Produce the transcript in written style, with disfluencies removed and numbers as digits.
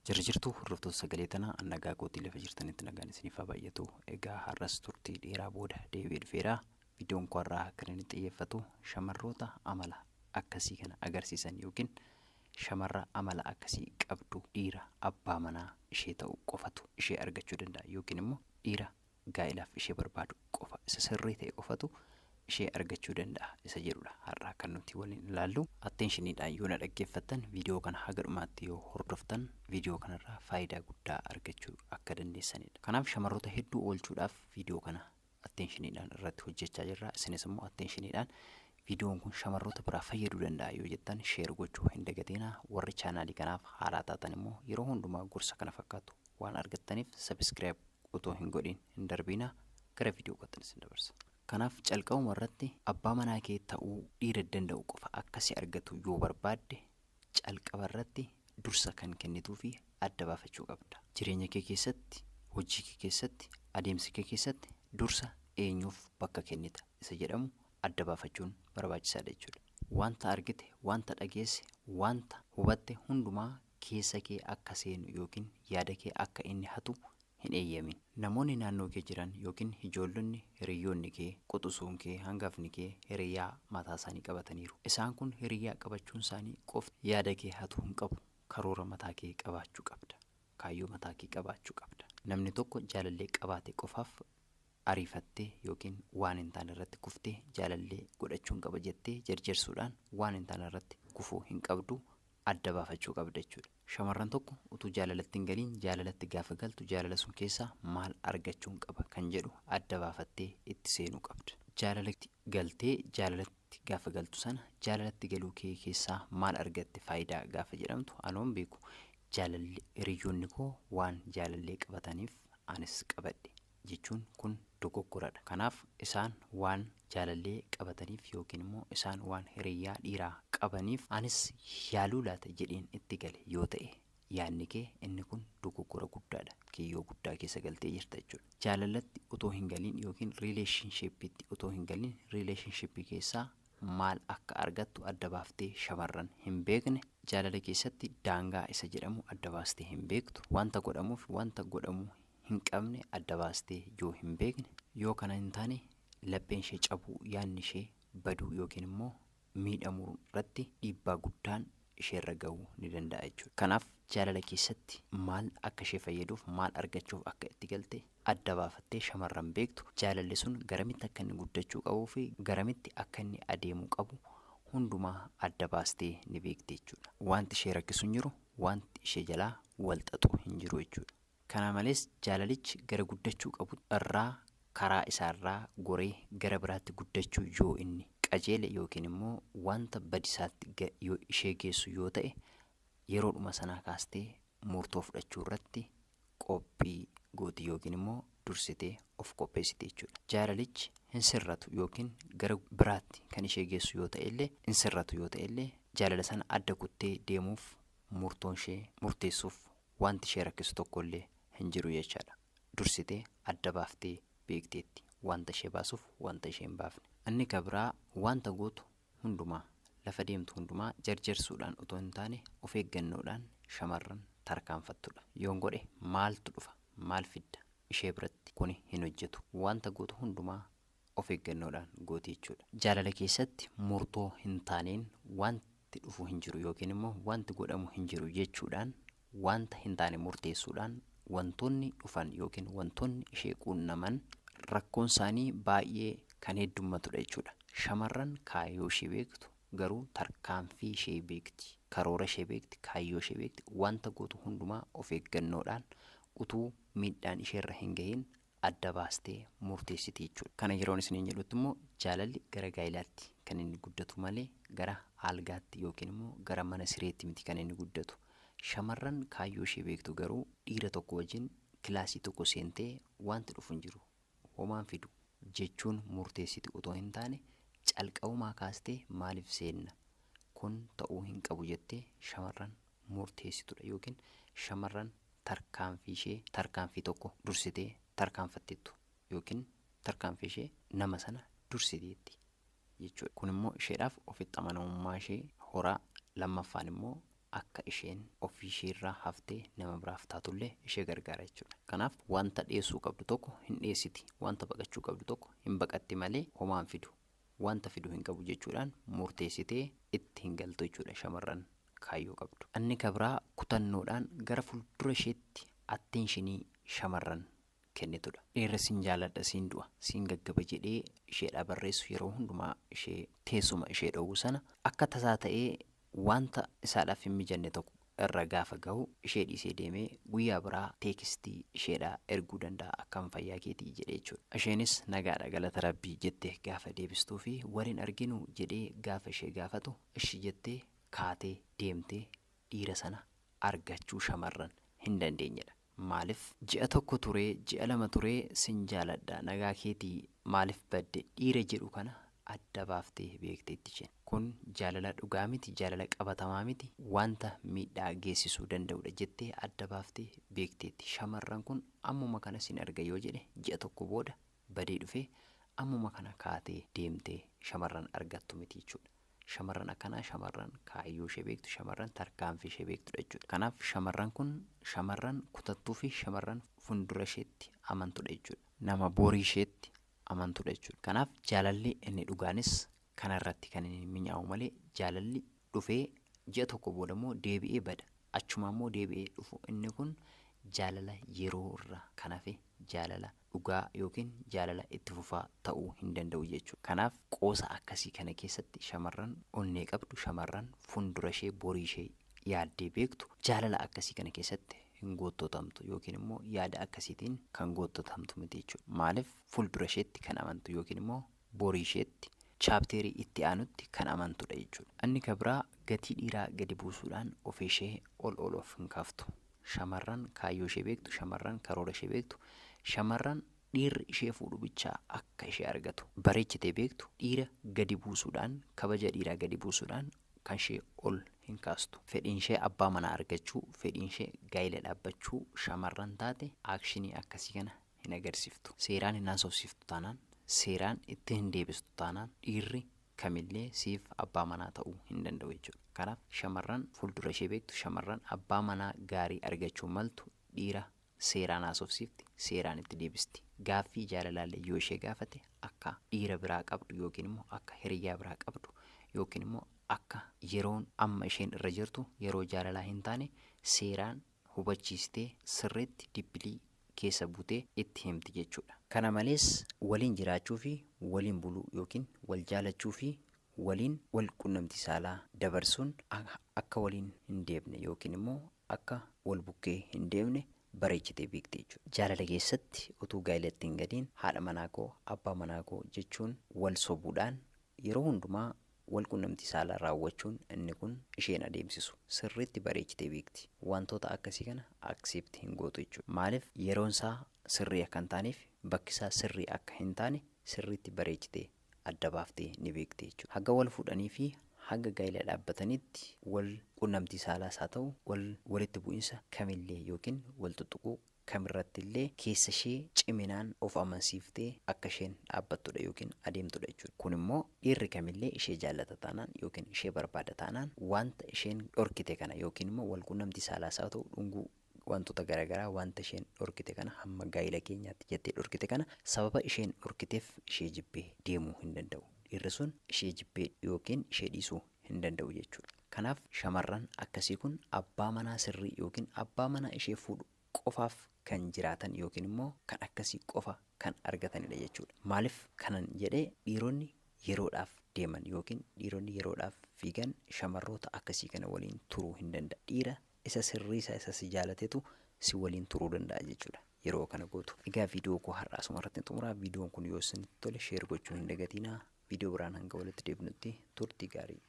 Jirra jirtuu hordoftoota sagalee tanaa, an nagaa kootii, lafa jirtanitti nagaan isiniif haa baay'atu. Egaa har'as turtii dheeraa booda deebi'ee dhufeera. Viidiyoon koo har'aa kan inni xiyyeeffatu shamarroota amala akkasii kana agarsiisan yookiin shamarra amala akkasii qabdu dhiira abbaa manaa ishee ta'u qofatu ishee argachuu danda'a yookiin immoo dhiira gaa'ilaaf ishee barbaadu qofa, isa sirrii ta'e qofatu ishee argachuu danda'a isa jedhudha har'aa kan nuti waliin ilaallu. Attentioniidhaan yoo na dhaggeeffattan, viidiyoo kana haga dhumaatti yoo hordoftan, viidiyoo kanarraa faayidaa guddaa argachuu akka dandeessanidha. Kanaaf shamarroota hedduu oolchuudhaaf viidiyoo kana attentioniidhaan irratti hojjechaa jirra. Isinis immoo attentioniidhaan viidiyoon kun shamarroota biraa fayyaduu danda'a yoo jettan share gochuu hin dagatinaa. Warri chaanaalii kanaaf haaraa taatan immoo yeroo hundumaa gorsa kana fakkaatu waan argattaniif subscribe otoo hin godhin hin darbinaa. Gara viidiyoo kootti isin dabarsa. Kanaaf calqabuma irratti abbaa manaa kee ta'uu dhiira danda'u qofa akka si argatu yoo barbaadde, calqaba irratti dursa kan kennituu fi adda baafachuu qabda. Jireenya kee keessatti, hojii kee keessatti, adeemsa kee keessatti dursa eenyuuf bakka kennita isa jedhamu adda baafachuun barbaachisaadha jechuudha. Wanta argite, wanta dhageesse, wanta hubatte hundumaa keessa kee akka seenu yookiin yaada kee akka inni hatu hin eeyyamin. Namoonni naannoo kee jiran yookiin ijoollonni, hiriyoonni kee, quxisuun kee, hangafni kee hiriyaa mataa isaanii qabataniiru. Isaan kun hiriyaa qabachuun isaanii qofti yaada kee hatuu hin qabu. Karoora mataa kee qabaachuu qabda. Kaayyoo mataa kee qabaachuu qabda. Namni tokko jaalallee qabaate qofaaf ariifattee yookiin waan hin taane irratti kuftee jaalallee godhachuun qaba jettee jarjarsuudhaan waan hin taane irratti kufuu hin qabdu, adda baafachuu qabda jechuudha. Shamarran tokko utuu jaalalatti hin galiin, jaalalatti gaafa galtu jaalala sun keessaa maal argachuun qaba kan jedhu adda baafattee itti seenuu qabda. Jaalalatti galtee, jaalalatti gaafa galtu sana jaalalatti galuu kee keessaa maal argatte faayidaa gaafa jedhamtu, anoon beeku, jaalalli hiriyoonni koo waan jaalallee qabataniif anis qabadhe jechuun kun dogoggoradha. Kanaaf isaan waan jaalallee qabataniif yookiin immoo isaan waan hiriyaa dhiiraa qabaniif anis yaaluu laata jedheen itti gale yoo ta'e, yaadni kee inni kun dogoggora guddaadha. Kiyyoo guddaa keessa galtee jirta jechuudha. Jaalalatti otoo hin galiin yookiin relationshipiitti otoo hin galiin relationshipii keessaa maal akka argattu adda baaftee shamarran hin beekne, jaalala keessatti daangaa isa jedhamu adda baastee hin beektu, wanta godhamuuf wanta godhamuu hin qabne adda baastee yoo hin beekne, yoo kana hin taane lapheen ishee cabuu, yaadni ishee baduu yookiin immoo miidhamuu irratti dhiibbaa guddaan isheerra gahuu ni danda'a jechuudha. Kanaaf jaalala keessatti maal akka ishee fayyaduuf, maal argachuuf akka itti galte adda baafattee shamarran beektu, jaalalli sun garamitti akka inni guddachuu qabuu fi garamitti akka inni adeemuu qabu hundumaa adda baastee ni beekti jechuudha. Wanti ishee rakkisu hin jiru, wanti ishee jalaa wal xaxu hin jiru jechuudha. Kana malees jaalalichi gara guddachuu qabu irraa karaa isaarraa goree gara biraatti guddachuu yoo inni qajeele yookiin immoo wanta badisaatti yoo ishee geessu yoo ta'e, yeroodhuma sanaa kaastee murtoo fudhachuu irratti qophii gooti yookiin immoo dursitee of qopheessite jechuudha. Jaalalichi hin sirratu yookiin gara biraatti kan ishee geessu yoo ta'e illee, hin sirratu yoo ta'e illee, jaalala sana adda kuttee deemuuf murtoon ishee murteessuuf wanti ishee rakkisu tokko illee hin jiru jechaadha. Dursitee adda baaftee beekteetti wanta ishee baasuuf wanta ishee hin baafne. Inni kan biraa wanta gootu hundumaa, lafa deemtu hundumaa jarjarsuudhaan otoo hin taane of eeggannoodhaan shamarran tarkaanfattudha. Yoon godhe maaltu dhufa? Maal fidda? Ishee biratti kuni hin hojjetu. Wanta gootu hundumaa of eeggannoodhaan gooti jechuudha. Jaalala keessatti murtoo hin taaneen wanti dhufu hin jiru yookiin immoo wanti godhamu hin jiru jechuudhaan, wanta hin taane murteessuudhaan wantoonni dhufan yookiin wantoonni ishee quunnaman rakkoon isaanii baay'ee kan heddummatudha jechuudha. Shamarran kaayyoo ishee beektu garuu tarkaanfii ishee beekti. Karoora ishee beekti, kaayyoo ishee beekti, wanta gootu hundumaa of eeggannoodhaan utuu miidhaan isheerra hin gahin adda baastee murteessiti jechuudha. Kana yeroon isiniin jedhutti immoo jaalalli gara gaa'ilaatti kan inni guddatu malee gara algaatti yookiin immoo gara mana sireetti miti kan inni guddatu. Shamarran kaayyoo ishee beektu garuu dhiira tokko wajjin kilaasii tokko seentee wanti dhufu hin jiru, homaan fidu jechuun murteessiti otoo hin taane, calqabumaa kaastee maaliif seenna, kun ta'uu hin qabu jettee shamarran murteessitudha yookiin shamarran tarkaanfii ishee tarkaanfii tokko dursitee tarkaanfattettu yookiin tarkaanfii ishee nama sana dursiteetti jechuudha. Kun immoo isheedhaaf ofitti amanamummaa ishee horaa, lammaffaan immoo akka isheen ofii isheerraa haftee nama biraaf taatullee ishee gargaara jechuudha. Kanaaf wanta dhiyeessuu qabdu tokko hin dhiyeessiti, wanta baqachuu qabdu tokko hin baqatti malee homaan fidu, wanta fidu hin qabu jechuudhaan murteessitee itti hin galtu jechuudha shamarran kaayyoo qabdu. Inni kabraa kutannoodhaan gara fuuldura isheetti atteenshinii shamarran kennitudha. Dhiirri siin jaaladha, siin du'a, siin gaggaba jedhee isheedhaa barreessu yeroo hundumaa ishee teessuma ishee dhowwu sana akka tasaa ta'ee wanta isaadhaaf hin mijanne tokko irra gaafa gahu ishee dhiisee deemee guyyaa biraa teekstii isheedhaa erguu danda'a akkam fayyaa keetii jedhee jechuudha. Isheenis nagaadha galata rabbii jettee gaafa deebistuu fi waliin arginu jedhee gaafa ishee gaafatu ishi jettee kaatee deemtee dhiira sana argachuu shamarran hin dandeenyedha. Maaliif ji'a tokko turee ji'a lama turee sin jaaladha nagaa keetii maaliif badde dhiira jedhu kana adda baaftee beekteetti isheen. Kun jaalala dhugaa miti, jaalala qabatamaa miti, wanta miidhaa geessisuu danda'udha jettee adda baaftee beekteetti. Shamarran kun ammuma kana sin arga yoo jedhe ji'a tokko booda badee dhufee ammuma kana kaatee deemtee shamarran argattu miti jechuudha. Shamarran akkanaa shamarran kaayyoo ishee beektu, shamarran tarkaanfii ishee beektudha jechuudha. Kanaaf shamarran kun shamarran kutattuu fi shamarran fuuldura isheetti amantudha jechuudha. Nama borii isheetti amantudha jechuudha. Kanaaf jaalalli inni dhugaanis kanarratti kan inni mi'aawu malee jaalalli dhufee ji'a tokko booda immoo deebi'ee bada. Achuma immoo deebi'ee dhufu inni kun jaalala yeroo irraa kan hafe jaalala dhugaa yookiin jaalala itti fufaa ta'uu hin danda'u jechuudha. Kanaaf qoosa akkasii kana keessatti shamarran onnee qabdu, shamarran fuuldura ishee borii ishee yaaddee beektu jaalala akkasii kana keessatti hin goottotamtu yookiin immoo yaada akkasiitiin kan goottotamtu miti jechuudha. Maaliif fuuldura isheetti kan amantu yookiin immoo borii isheetti chaapteerii itti aanutti kan amantudha jechuudha. Inni kabraa gatii dhiiraa gadi buusuudhaan ofii ishee ol ol of hin kaaftu. Shamarran kaayyoo ishee beektu, shamarran karoora ishee beektu, shamarran dhiirri ishee fuudhu bichaa akka ishee argatu bareechitee beektu dhiira gadi buusuudhaan kabaja dhiiraa gadi buusuudhaan kan ishee ol hin kaastu. Fedhiin ishee abbaa manaa argachuu, fedhiin ishee gaa'ela dhaabbachuu shamarran taate aakshinii akkasii kana hin agarsiiftu. Seeraan hin haasofsiiftu taanaan, seeraan itti hin deebistu taanaan dhiirri kamillee siif abbaa manaa ta'uu hin danda'u jechuudha. Kanaaf shamarran fuuldura ishee beektu, shamarran abbaa manaa gaarii argachuu maltu dhiira seeraan haasofsiifti, seeraan itti deebisti. Gaaffii jaalalaallee yoo ishee gaafate akka dhiira biraa qabdu yookiin immoo akka hiriyaa biraa qabdu yookiin immoo akka yeroon amma isheen irra jirtu yeroo jaalalaa hin taane seeraan hubachiistee sirriitti dibbilii keessa buutee itti himti jechuudha. Kana malees waliin jiraachuu fi waliin buluu yookiin wal jaalachuu fi waliin wal qunnamtii saalaa dabarsuun akka waliin hin deemne yookiin immoo akka wal bukkee hin deemne bareechitee beekti jechuudha. Jaalala keessatti utuu gaa'elatti hin gadiin haadha manaa koo abbaa manaa koo jechuun wal sobuudhaan yeroo hundumaa wal qunnamtii saalaa raawwachuun inni kun isheen adeemsisu sirriitti bareechitee beekti. Wantoota akkasii kana accept hin gootu jechuudha. Maaliif yeroon isaa sirrii akka hin taaneef bakki isaa sirrii akka hin taane sirriitti bareechitee adda baaftee ni beekti jechuudha. Haga wal fuudhanii fi haga gaa'ela dhaabbatanitti wal qunnamtii saalaas haa ta'u wal walitti bu'insa kamillee yookiin wal tuttuquu kamirratti illee keessa ishee ciminaan of amansiiftee akka isheen dhaabbattudha yookiin adeemtudha jechuudha. Kun immoo dhiirri kamillee ishee jaallata taanaan yookiin ishee barbaada taanaan wanta isheen dhorkite kana yookiin immoo wal qunnamtii saalaas haa ta'u dhunguu wantoota garaagaraa wanta isheen dhorkite kana hamma gaa'ela keenyaatti jettee dhorkite kana sababa isheen dhorkiteef ishee jibbee deemuu hin danda'u. Dhiirri sun ishee jibbee yookiin ishee dhiisuu hin danda'u jechuudha. Kanaaf shamarran akkasii kun abbaa manaa sirrii yookiin abbaa manaa ishee fuudhu qofaaf kan jiraatan yookiin immoo kan akkasii qofa kan argatanidha jechuudha. Maaliif kanan jedhee dhiironni yeroodhaaf deeman yookiin dhiironni yeroodhaaf fiigan shamarroota akkasii kana waliin turuu hin danda'a. Dhiira isa sirrii isa si jaalatetu si waliin turuu danda'a jechuudha. Yeroo kana gootu. Egaa viidiyoo koo har'aa asuma irratti xumuraa. Viidiyoon kun yoo isinitti tole sheer gochuu hin dagatinaa. Viidiyoo biraan hanga walitti deebinutti turtii gaarii.